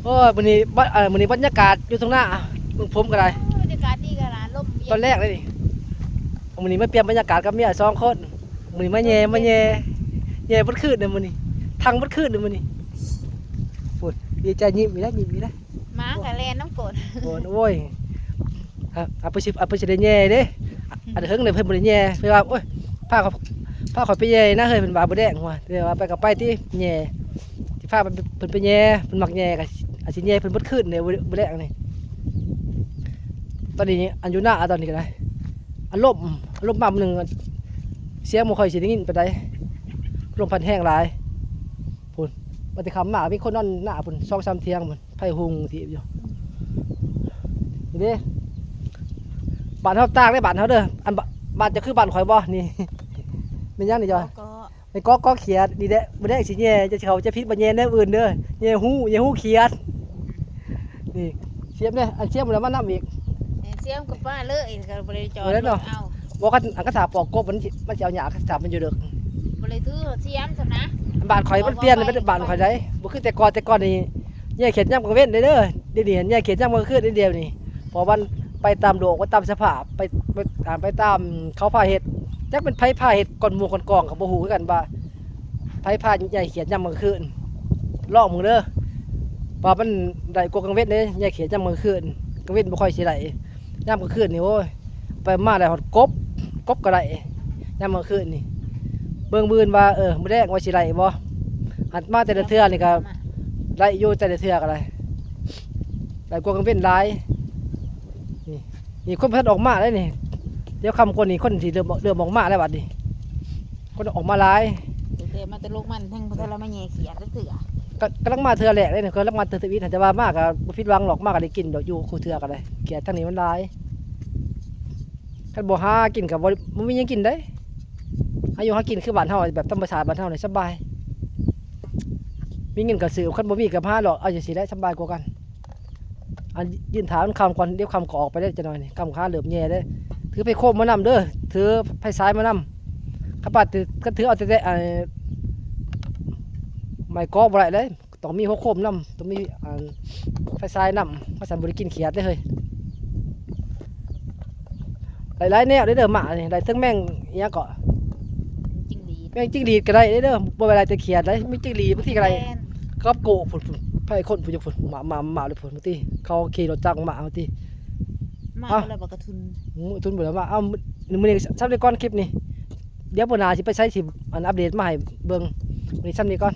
ໂອ້ຍ ມື້ນີ້ບັດ ເອີ ມື້ນີ້ບັນຍາກາດຢູ່ທົ່ງນາ ເບິ່ງຜົມກໍໄດ້ ໂອ້ຍ ບັນຍາກາດດີຂະໜາດ ລົມເຢັນ ຕອນແລກເລີຍນີ້. ມື້ນີ້ມາປ່ຽນບັນຍາກາດກັບເມຍສອງຄົນ ມື້ນີ້ມາແຍ່ ລົມເຢັນ ມາແຍ່ ແຍ່ເບິດຄືນເລີຍມື້ນີ້ ທັງເບິດຄືນເລີຍມື້ນີ້. ໂອ້ຍ ດີໃຈ ຍິ້ມອີກແລ້ວ ຍິ້ມອີກແລ້ວ. ໝາກໍແລ່ນນຳກົ້ນ ໂອ້ຍ ອາ ອາ ເພິ່ນຊິ ອາ ເພິ່ນຊິໄດ້ແຍ່ເດ້. ອັນເຖິງເລີຍເພິ່ນບໍ່ໄດ້ແຍ່ ເພິ່ນວ່າ ໂອ້ຍ ພາ ພາຂ້ອຍໄປແຍ່ນະເຮີ້ຍ ເພິ່ນວ່າບໍ່ແດງວ່າ ແຕ່ວ່າໄປກໍໄປຕິ ແຍ່ ຊິພາເພິ່ນໄປແຍ່ ເພິ່ນມັກແຍ່ກໍ ອາ ຊິແຍ່ເພິ່ນເບິດຄືນເດ້ ບໍ່ ບໍ່ແດງນີ້. ຕອນນີ້ອັນຢູ່ນາ ອາ ຕອນນີ້ກໍໄດ້ ອາລົມ ອາລົມມາມື້ໜຶ່ງ ສຽງບໍ່ຄ່ອຍຊິໄດ້ຍິນປານໃດ ລົມພັດແຮງຫຼາຍ. ພຸ້ນ ວ່າແຕ່ຄ່ຳມາມີຄົນນອນນາພຸ້ນ ສອງສາມຖຽງພຸ້ນ ໄຟຮຸ່ງຕິບຢູ່. ນີ້ເດ້ ບ້ານເຮົາຕ່າງເດ້ ບ້ານເຮົາເດີ. ອັນ ບ້ານ ບ້ານເຈົ້າຄືບ້ານຂ້ອຍບໍ່ນີ້? ແມ່ນຫຍັງນີ້ຈອຍ? ເກາະ ແມ່ນເກາະ ເກາະຂຽດນີ້ແຫຼະ. ບໍ່ໄດ້ຊິແຍ່ ຈະເຂົ້າໃຈຜິດວ່າແຍ່ແນວອື່ນເດີ ແຍ່ຮູ້ ແຍ່ຮູ້ຂຽດ. ນີ້ ສຽມເດ້ ອັນສຽມແລ້ວມານຳອີກ ແມ່ນສຽມກໍປະເລີຍ ກໍບໍ່ໄດ້ຈອດ ບໍ່ໄດ້ເນາະ ລົດເອົາ. ບໍ່ ຄັນ ອັນ ຄັນຖ້າປອກກົບມັນຊິ ມັນຊິເອົາຫຍ້າ ຄັນຖ້າມັນຢູ່ເດິກ ບໍ່ໄດ້ຖືສຽມຊັ້ນນະ. ບ້ານຂ້ອຍມັນປ່ຽນ ບໍ່ ໄປ ບ້ານຂ້ອຍໃດ ບໍ່ຄືແຕ່ກ່ອນ ແຕ່ກ່ອນນີ້ແຍ່ຂຽດຍາມກາງເວັນເດີ ດຽວນີ້ແຍ່ຂຽດຍາມກາງຄືນເດ ດຽວນີ້ ເພາະມັນໄປຕາມໂລກ ໄປຕາມສະພາບ ໄປ ໄປ ອ່າ ໄປຕາມເຂົາພາເຮັດ ຈັກແມ່ນໃຜພາເຮັດ ກ່ອນໝູ່ກ່ອນກອງກໍບໍ່ຮູ້ຄືກັນວ່າ ໃຜພາໃຫຍ່ຂຽດຍາມກາງຄືນ ລອງເບິ່ງເດີ ວ່າມັນໄດ້ກວ່າກາງເວັນເດ້. ໃຫຍ່ຂຽດຍາມກາງຄືນ ກາງເວັນບໍ່ຄ່ອຍຊິໄດ້ ຍາມກາງຄືນນີ້ ໂອ້ຍ ໄປມາໄດ້ຮອດກົບ ກົບກໍໄດ້ຍາມກາງຄືນນີ້. ເບິ່ງມື້ອື່ນວ່າ ເອີ ມື້ແລງວ່າຊິໄດ້ບໍ່. ຫັດມາແຕ່ລະເທື່ອນີ້ກໍໄດ້ຢູ່ ແຕ່ລະເທື່ອກໍໄດ້ ໄດ້ກວ່າກາງເວັນຫຼາຍ. ນີ້ ນີ້ຄົນບໍ່ທັນອອກມາເດ້ນີ້ ດຽວຄ່ຳກ່ອນນີ້ຄົນຊິເລີ່ມ ເລີ່ມອອກມາແລ້ວບັດນີ້ ຄົນອອກມາຫຼາຍ. ແຕ່ມາແຕ່ໂລກມັນ ແຮ່ງບໍ່ທັນລະມາແຍ່ຂຽດຈັກເທື່ອ ກະ ກຳລັງມາເທື່ອແລກເດ້ນີ້ ກຳລັງມາເທື່ອທຳອິດ ແຕ່ວ່າມາກະບໍ່ຜິດຫວັງດອກ ມາກະໄດ້ກິນດອກ ຢູ່ຄູ່ເທື່ອກະໄດ້. ຂຽດທາງນີ້ມັນຫຼາຍ ຄັນບໍ່ຫາກິນກະບໍ່ ບໍ່ມີຫຍັງກິນເດ້. ຫາຢູ່ຫາກິນຄືບ້ານເຮົາ ແບບທຳມະຊາດບ້ານເຮົານີ້ສະບາຍ ມີເງິນກະຊື້ ຄັນບໍ່ມີກະຫາເລາະເອົາຈັ່ງຊີ້ແຫຼະ ສະບາຍກວ່າກັນ. ອັນ ຢືນຖ້າມັນຄ່ຳກ່ອນ ດຽວຄ່ຳກໍອອກໄປເດ້ ຈັກໜ້ອຍນີ້ ຄ່ຳກະເລີ່ມແຍ່ເດ້. ຖືໄຟໂຄມມານຳເດີ ຖືໄຟສາຍມານຳ ຄັນປາດຖື ຄັນຖືເອົາແຕ່ ແຕ່ ໄມ້ກໍບໍ່ໄດ້ເດ້ ຕ້ອງມີຫົວໂຄມນຳ ຕ້ອງມີ ອັນ ໄຟສາຍນຳ ວ່າຊັ້ນບໍ່ໄດ້ກິນຂຽດເດ້ເຮີ້ຍ. ໄດ້ຫຼາຍແນວເດ້ເດີ ໝາກນີ້ ໄດ້ເຖິງແມງອີຫຍັງເກາະ ຈິງຫຼີດ ແມງຈິງຫຼີດກໍໄດ້ເດ້ເດີ ບໍ່ແມ່ນໄດ້ແຕ່ຂຽດເດ້ ມີຈິງຫຼີດບາງທີກໍໄດ້ ແມ່ນ ກັບໂກະພຸ້ນ ພຸ້ນ ໄຜຄົນພຸ້ນຢູ່ພຸ້ນ ໝາ ໝາ ໝາເລີຍພຸ້ນ ບາງທີເຂົາຂີ່ລົດຈັກມາເອົາຕິ ມາ ເອົາ ແລ້ວບັກກະທຸນ ທຸນບໍ່ໄດ້ມາ. ເອົາ ມື້ນີ້ຊ່ຳນີ້ກ່ອນຄລິບນີ້ ດຽວມື້ໜ້າຊິໄປໃສຊິ ອັນ ອັບເດດມາໃຫ້ເບິ່ງ ມື້ນີ້ຊ່ຳນີ້ກ່ອນ.